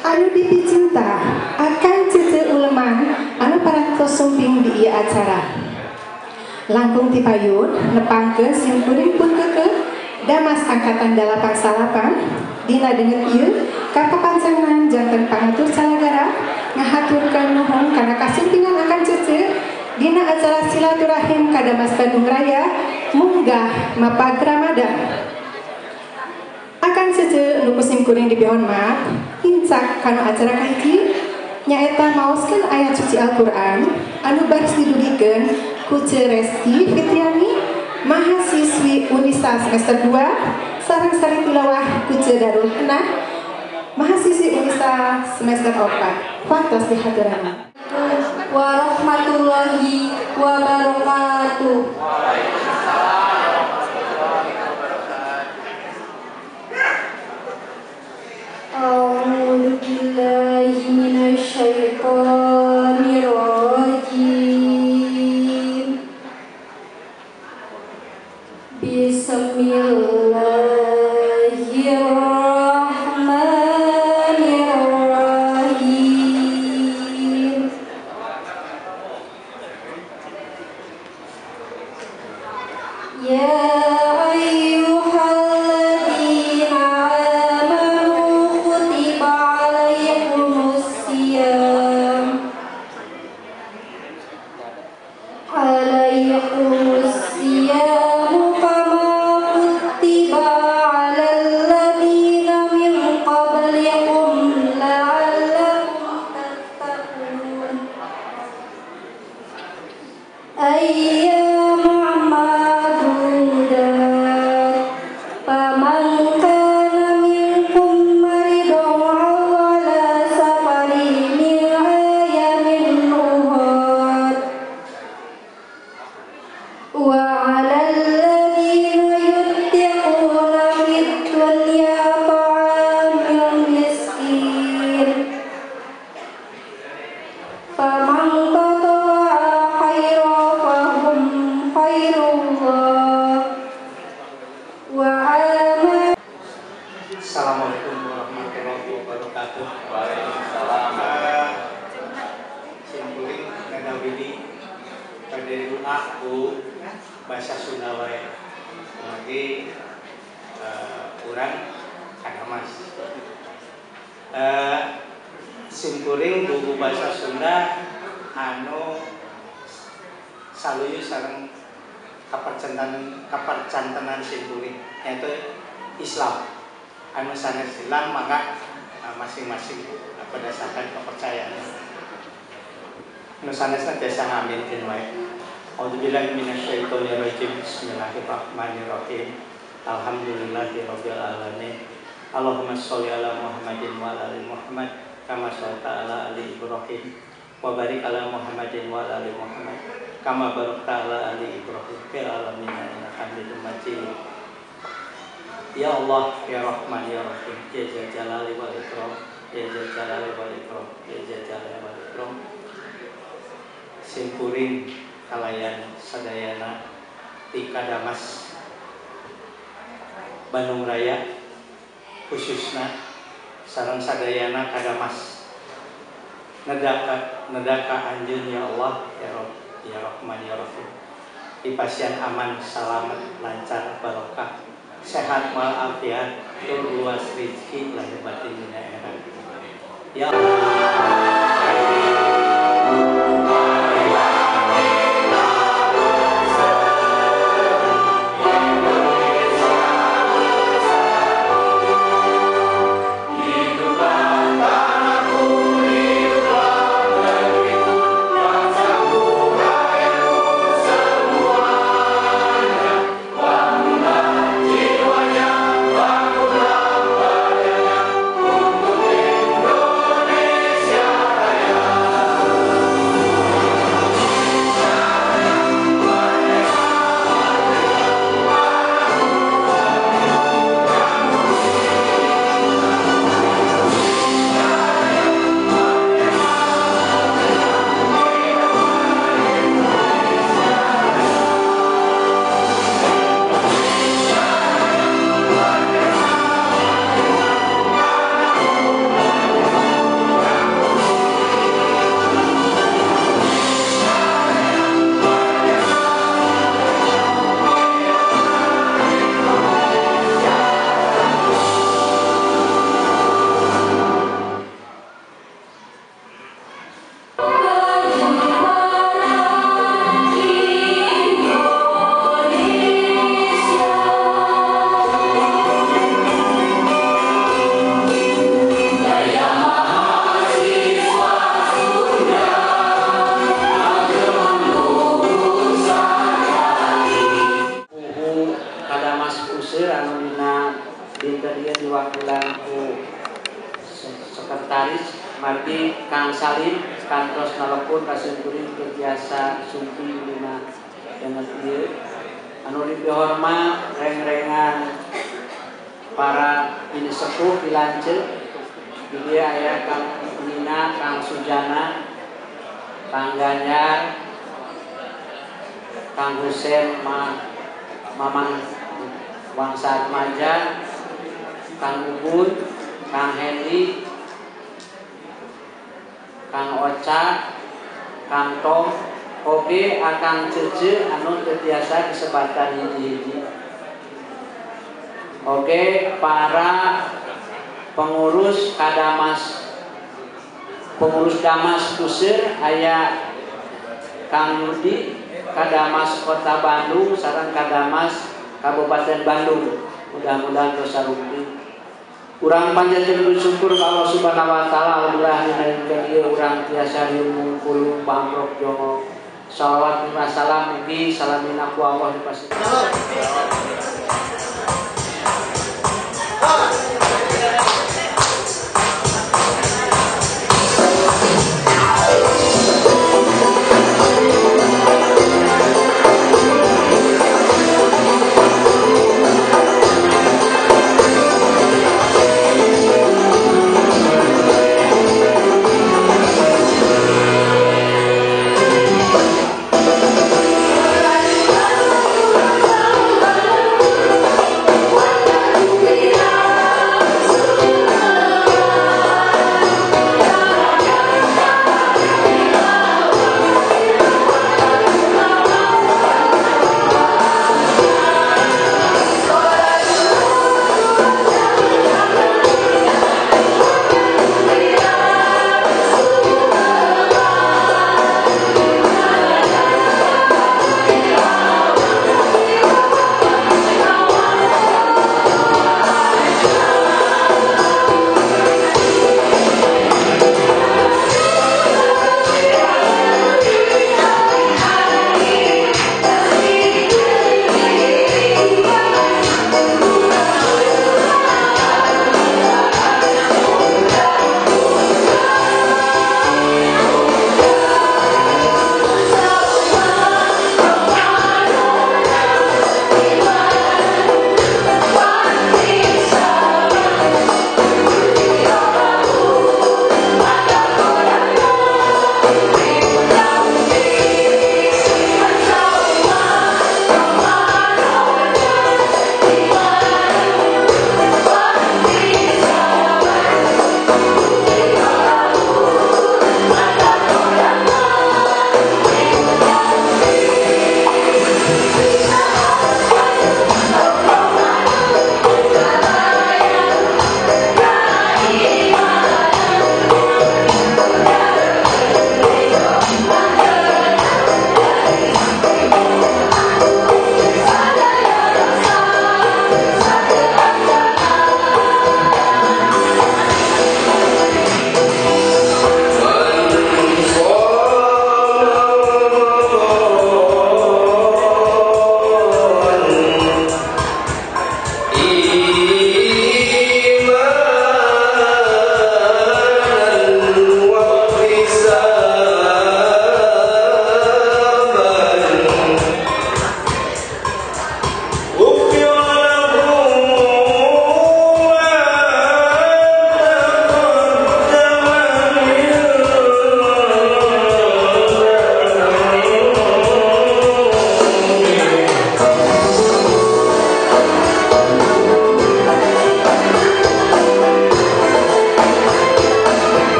Anu dipicinta akan Cece Uleman anu parantos sumping di ieu acara. Langkung tipayun nepangkeun simkuring pun kekeh Damas angkatan 89 dina denget ieu kapapancangan janten pangatur calagara ngahaturkeun nuhun kana kasumpingan akan Cece dina acara silaturahim ka Damas Bandung Raya munggah mapag Ramadan. Akan Cece nu ku simkuring dipihormat incak kana acara kahiji nyaeta maoskeun ayat suci Al-Qur'an anu baris didugikeun ku Ce Resti Fitriani mahasiswi Unisa semester 2 sareng sari tilawah ku Ce Darul Henah mahasiswi Unisa semester 4. Waktos dihaturanan. Warahmatullahi wabarakatuh. A'udzu billahi minasyaitonir rajim. Bismillahirrahmanirrahim. Ya ayyuhalladzina amanu kutiba alaikumus siyam kama kutiba alal ladzina min qablikum la'allakum tattaqun. Ayyaman ma'dudat faman kana minkum maridan aw ala safarin min ayyamin ukhra wa 'alal ladzina yutiquna fid-dunya ta'amun miskin faman tatawwa'a khairan fahum khairul wa 'ama. Assalamualaikum warahmatullahi wabarakatuh. Waalaikumsalam. Simkuring ngadawili pada doa ku bahasa Sunda wae. Lagi urang kadamas. Simkuring buku bahasa Sunda anu saluyu sareng kapercantenan simkuring yaitu Islam. Anu sanes Islam maka masing-masing berdasarkan kepercayaannya. Anu sanesna tiasa ngaminkeun wae. A'udzubillahi minasyaitonirrajim. Bismillahirrahmanirrahim. Alhamdulillahirabbil alamin. Allahumma sholli ala Muhammadin wa ala ali Muhammad kama shallaita ala ali Ibrahim wa barik ala Muhammadin wa ala ali Muhammad kama barakta ala ali Ibrahim fil alamin innaka Hamidum Majid. Ya Allah, ya Rahman, ya Rahim, ya Dzal Jalali wal Ikram, ya Dzal Jalali wal Ikram, ya Dzal Jalali wal Ikram. Simkuring kalayan sadayana di Kadamas Bandung Raya khususna sareng sadayana Kadamas nedaka anjeun ya Allah ya Rabb ya Rahman ya Rahim dipasian aman salamet lancar barokah sehat walafiat tur luas rezeki lahir batin dunia akhirat. Ya Allah. Jiwanya, bangunlah badannya untuk Indonesia. sekretaris margi Kang Salim kantos nalepun ka simkuring teu tiasa sumping dina danget ieu. Anu dipihormat reng-rengan para ini sepuh dilanceuk di dieu aya Kang Nina, Kang Sujana, Kang Ganjar, Kang Husen, Mamang Wangsa Atmaja, Kang Ubun, Kang Hendy, Kang Oca, Kang Tom, oge Akang Cece anu teu tiasa disebatan hiji-hiji. Oge para pengurus Kadamas, pengurus Damas Kusir aya Kang Yudi, Kadamas Kota Bandung sareng Kadamas Kabupaten Bandung. Mudah-mudahan dosa rugi. Urang panjatkeun syukur ka Allah Subhanahu wa taala, alhamdulillah dina dinten ieu urang tiasa riung bangkrok jongo. Shalawat wa salam mugi salamina ku Allah dipasihkan.